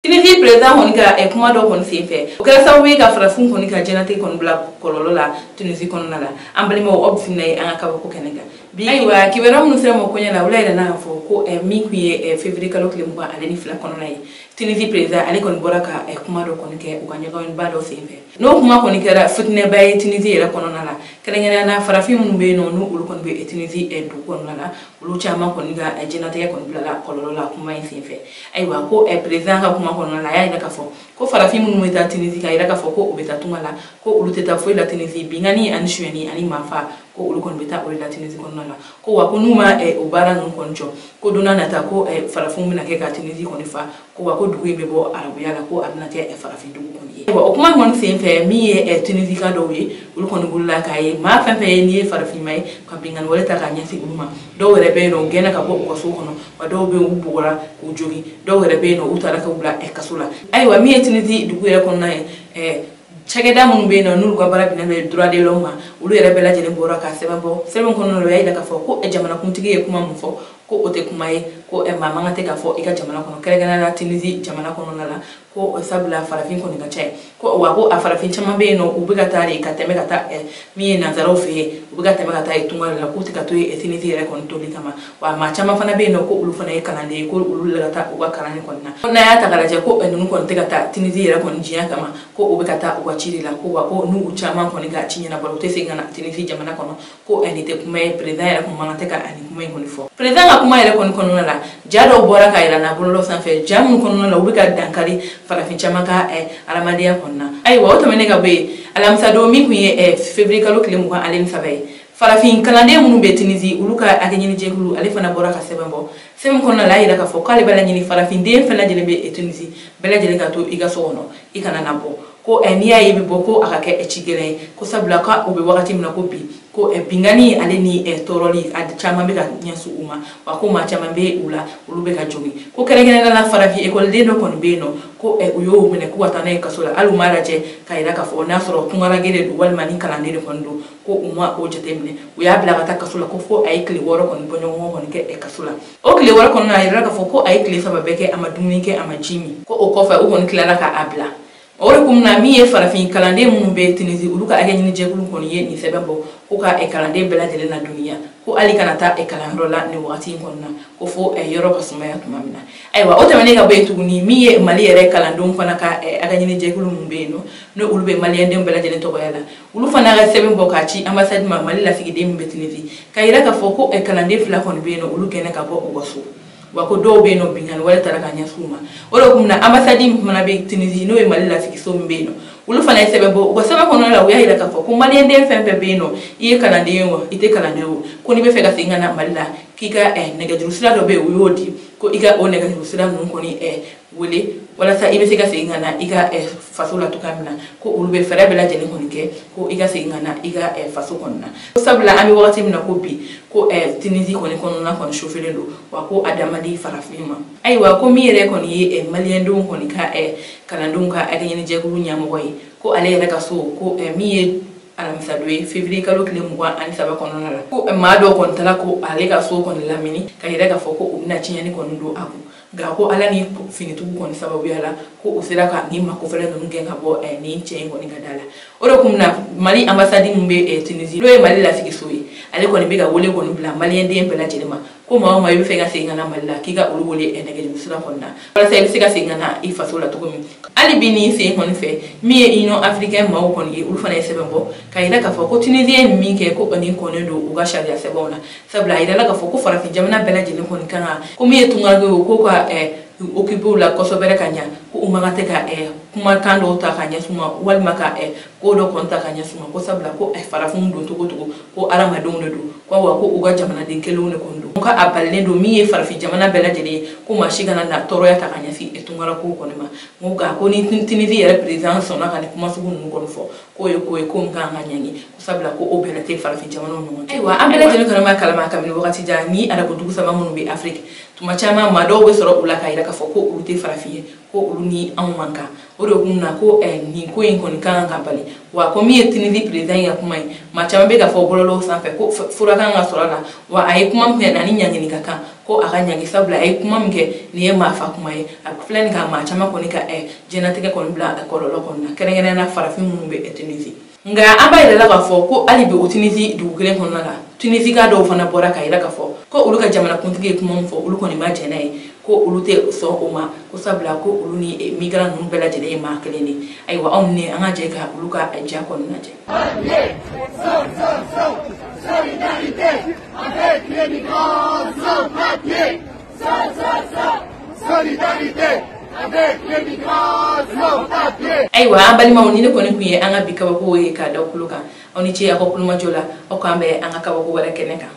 Tunisie président kɔni ka kuma dɔ kɔni senfɛ, o kɛra sababu ye ka farafin kɔni ka diɲɛlatigɛ kɔni bila kɔlɔlɔ la Tunisie kɔnɔna la. An balimaw, aw bisimila ye an ka kabako kɛnɛ kan bi. Ayiwa, kibaruya minnu sera ma koɲɛ la, olu yɛrɛ n'a fɔ ko min tun ye février kalo tile 22 kɔnɔna ye, Tunisie président ale kɔni bɔra ka kuma dɔ kɔni kɛ u ka ɲɔgɔnba dɔ senfɛ. N'o kuma kɔni kɛra fitinɛba ye Tunisie yɛrɛ kɔnɔna la, kɛrɛnkɛrɛnnenya la farafin minnu bɛ yen nɔ, n'olu kɔni bɛ Tunisie dugu kɔnɔna la, olu caman kɔni ka diɲɛlatigɛ kɔni bilala kɔlɔlɔ la kuma in senfɛ. Ayiwa, ko président ka kuma kɔnɔna la, a y'a jira k'a fɔ ko farafin minnu bɛ taa Tunisie, k'a jira k'a fɔ ko u bɛ taa tunga la, ko olu tɛ taa foyi la Tunisie, binkanni ani sonyɛni ani maafa, ko olu kɔni bɛ taa o de la Tunisie kɔnɔna la. Ko wa ko n'u ma o baara ninnu kɔni jɔ, ko don n'a nata ko farafinw bɛna kɛ ka Tunisie kɔni fa, ko wa ko dugu in bɛ bɔ arabuya la, ko a bɛna kɛ farafin dugu kɔni ye. Ayiwa, o kuma kɔni senfɛ, min ye Tunisie ka dɔw ye, olu kɔni wulila k'a ye maa fɛn fɛn ye n'i ye farafinma ye, ka binkanni wale ta k'a ɲɛsin olu ma. Dɔw yɛrɛ bɛ yen nɔ, u gɛnna ka bɔ u ka so kɔnɔ, wa dɔw bɛ yen, u bugɔra k'u jogin, dɔw yɛrɛ bɛ yen nɔ, u taara k'u bila kaso la. Ayiwa, min ye Tunisie dugu yɛrɛ kɔnɔna ye, cakɛda minnu bɛ yen nɔ, n'olu ka baara bɛnnen bɛ droit de l'homme ma, olu yɛrɛ bɛɛ lajɛlen bɔra ka sɛbɛn bɔ. Sɛbɛn kɔnɔna la, u y'a jira k'a fɔ ko jamanakuntigi ye kuma min fɔ, ko o tɛ kuma ye, ko maa man kan tɛ k'a fɔ i ka jamana kɔnɔ, kɛrɛnkɛrɛnnenya la Tunisie jamana kɔnɔna la, ko sabula farafin kɔni ka ca ye, ko wa ko a farafin caman bɛ yen nɔ, u bɛ ka taa de ka tɛmɛ ka taa min ye nanzaraw fɛ yen, u bɛ ka tɛmɛ ka taa yen tunga de la, k'u tɛ ka to yen Tunisie yɛrɛ kɔni toli kama. Wa maa caman fana bɛ yen nɔ, ko olu fana ye kalanden ye, ko olu de ka taa u ka kalan kɔni na. N'a y'a ta k'a lajɛ, ko ninnu kɔni tɛ ka taa Tunisie yɛrɛ kɔni diɲɛ kama, ko u bɛ ka taa u ka ci de la, ko wa ko n'u caman kɔni ka ci ɲɛnabɔ, u tɛ segin ka na Tunisie jamana kɔnɔ. Ko nin tɛ kuma ye, président yɛrɛ kun man kan tɛ ka nin kuma in kɔni fɔ. Président ka kuma yɛrɛ kɔni kɔnɔna la, ja dɔw bɔra k'a yira na bɔlɔlɔ sanfɛ, ja minnu kɔnɔna la u bɛ ka dankari farafin caman ka adamadenya kɔnɔna na. Ayiwa, o tɛmɛnen ka bɔ yen, alamisadon min tun ye février kalo tile 23 ye, farafin kalanden minnu bɛ Tunisie, olu ka hakɛɲinijɛkulu ale fana bɔra ka sɛbɛn bɔ. Sɛbɛn kɔnɔna la, a yira k'a fɔ k'ale b'a laɲini farafinden fɛn lajɛlen bɛ Tunisie, bɛɛ lajɛlen ka to i ka so kɔnɔ, i kana na bɔ, ko n'i y'a ye i bɛ bɔ, ko a ka kɛ ci gɛlɛn ye, ko sabula k'u bɛ wagati min na ko bi, ko binkanni ale ni tɔɔrɔli a caman bɛ ka ɲɛsin u ma, wa ko maa caman bɛ u la, olu bɛ ka jogin, ko kɛrɛnkɛrɛnnenya la farafin ekɔliden dɔ kɔni bɛ yen nɔ, ko u y'o minɛ k'u ka taa n'a ye kaso la, hali u m'a lajɛ k'a jira k'a fɔ n'a sɔrɔ tungaranke de don walima ni kalanden de kɔni don, ko u ma o jateminɛ, u y'a bila ka taa kaso la, ko fo a ye tile 6 kɔni bɔɲɔgɔnko kɔni kɛ kaso la. O tile 6 kɔnɔna, a yirala k'a fɔ ko a ye tile 3 bɛɛ kɛ, a ma dumuni kɛ, a ma ji min, ko o kɔfɛ u kɔni tilala k'a bila. O de kun na min ye farafin kalanden minnu bɛ Tunisie, olu ka hakɛɲinijɛkulu kɔni ye nin sɛbɛn bɔ, ko ka kalanden bɛɛ lajɛlen ladɔnniya ko hali kana taa kalanyɔrɔ la nin wagati in kɔnɔna, ko fo yɔrɔ ka sumaya tuma min na. Ayiwa, o tɛmɛnen ka bɔ yen tuguni, min ye Mali yɛrɛ kalandenw fana ka hakɛɲinijɛkulu min bɛ yen nɔ, n'olu bɛ maliyɛndenw bɛɛ lajɛlen tɔgɔya la, olu fana ka sɛbɛn bɔ k'a ci ambassade ma, Mali lasigiden min bɛ Tunisie, k'a jira k'a fɔ ko kalanden 2 kɔni bɛ yen nɔ, olu gɛnna ka bɔ u ka so, wa ko dɔw bɛ yen nɔ, binkanni wale taara ka ɲɛsin u ma. O de kun na ambassade min fana bɛ Tunisie, n'o ye Mali lasigiso min bɛ yen nɔ, olu fana ye sɛbɛn bɔ. U ka sɛbɛn kɔnɔna la, u y'a jira k'a fɔ ko maliyɛnden fɛn fɛn bɛ yen nɔ, i ye kalanden ye wa i tɛ kalanden o, ko n'i bɛ fɛ ka segin ka na Mali la, k'i ka nɛgɛjuru sira dɔ bɛ yen, u y'o di, ko i ka o nɛgɛjuru sira ninnu kɔni wele walasa i bɛ se ka segin ka na i ka faso la cogoya min na, ko olu bɛ fɛɛrɛ bɛɛ lajɛlen kɔni kɛ ko i ka segin ka na i ka faso kɔnɔna na. Sabula an bɛ wagati min na ko bi, ko Tunisie kɔni kɔnɔna kɔni sofelen don, wa ko a da man di farafin ma. Ayiwa, ko min yɛrɛ kɔni ye maliyɛndenw kɔni ka kalandenw ka hakɛɲinijɛkulu ɲɛmɔgɔ ye, ko ale yɛrɛ ka so, ko min ye alamisadon ye février kalo tile 23 kɔnɔna la, ko maa dɔw kɔni taara ko ale ka so kɔni lamini, ka yira k'a fɔ ko u bɛna tiɲɛni kɔni don a kun, nka ko Ala ni finitigiw kɔni sababuya la, ko u sera ka nin makofɛlɛ ninnu gɛn ka bɔ nin cɛ in kɔni ka da la. O de kun na Mali ambassade min bɛ Tunisie, n'o ye Mali lasigiso ye, ale kɔni bɛ ka wele kɔni bila maliyɛnden bɛɛ lajɛlen ma, ko maa o maa i bɛ fɛ ka segin ka na Mali la, k'i ka olu wele nɛgɛjuru sira kɔni na, walasa i bɛ se ka segin ka na i faso la cogo min. Hali bi nin sen kɔni fɛ, min ye Union africaine maaw kɔni ye, olu fana ye sɛbɛn bɔ k'a jira k'a fɔ ko Tunisie ye min kɛ, ko nin kɔnnen don u ka sariya sɛbɛnw na, sabula a yirala k'a fɔ ko farafin jamana bɛɛ lajɛlen kɔni kan ka ko min ye tungaranke ye, ko ka occuper la kosɛbɛ ka ɲa, ko u man kan tɛ ka kumakan dɔw ta ka ɲɛsin u ma, walima ka ko dɔ kɔni ta ka ɲɛsin u ma, ko sabula ko farafinw don cogo cogo, ko hadamadenw de don, ko wa ko u ka jamanaden kelenw de kɔni don, ko a balilen don min ye farafin jamana bɛɛ lajɛlen ye, ko maa si kana na tɔɔrɔya ta ka ɲɛsin tungarankew kɔni ma. N ko nka ko ni Tunisie yɛrɛ président sɔnna ka nin kuma sugu ninnu kɔni fɔ, k'o ye ko ye ko min kan ka ɲangi, ko sabula ko o bɛlɛ tɛ farafin jamanaw ɲɔgɔn cɛ. Ayiwa, an bɛɛ lajɛlen kɔni b'a kalama kabini wagati jan ni arabu dugu saba minnu bɛ Afiriki, tuma caman maa dɔw bɛ sɔrɔ u la k'a jira k'a fɔ ko olu tɛ farafin ye, ko olu ni anw man kan. O de kun na ko nin ko in kɔni kan ka bali, wa ko min ye Tunisie président in ka kuma ye, maa caman bɛ ka fɔ bɔlɔlɔw sanfɛ ko fura kan ka sɔrɔ a la, wa a ye kuma min kɛ ani ɲangini ka kan, ko a ka ɲangi, sabula a ye kuma min kɛ nin ye maafa kuma ye. A filɛ nin ka maa caman kɔni ka diɲɛlatigɛ kɔni bila kɔlɔlɔ kɔnɔna na, kɛrɛnkɛrɛnnenya la farafin minnu bɛ Tunisie. Nka an b'a yira la k'a fɔ ko hali bi o Tunisie dugu kelen kɔnɔna la, Tunisika dɔw fana bɔra k'a yira k'a fɔ ko olu ka jamanakuntigi ye kuma min fɔ, olu kɔni ma jɛn n'a ye, ko olu tɛ sɔn o ma, ko sabula ko olu ni migrant ninnu bɛɛ lajɛlen ye maa kelen de. Ayiwa, anw ni an ka jɛ ka olu ka ja kɔni lajɛ. Solidarité avec les migrants sans papiers. Solidarité avec les migrants sans papiers. Ayiwa, an balimaw, ni ne kɔni tun ye an ka bi kabako ye k'a da kulo kan. Aw ni ce aw ka kulomajɔ la. Aw k'an bɛn an ka kabako wɛrɛ kɛnɛ kan.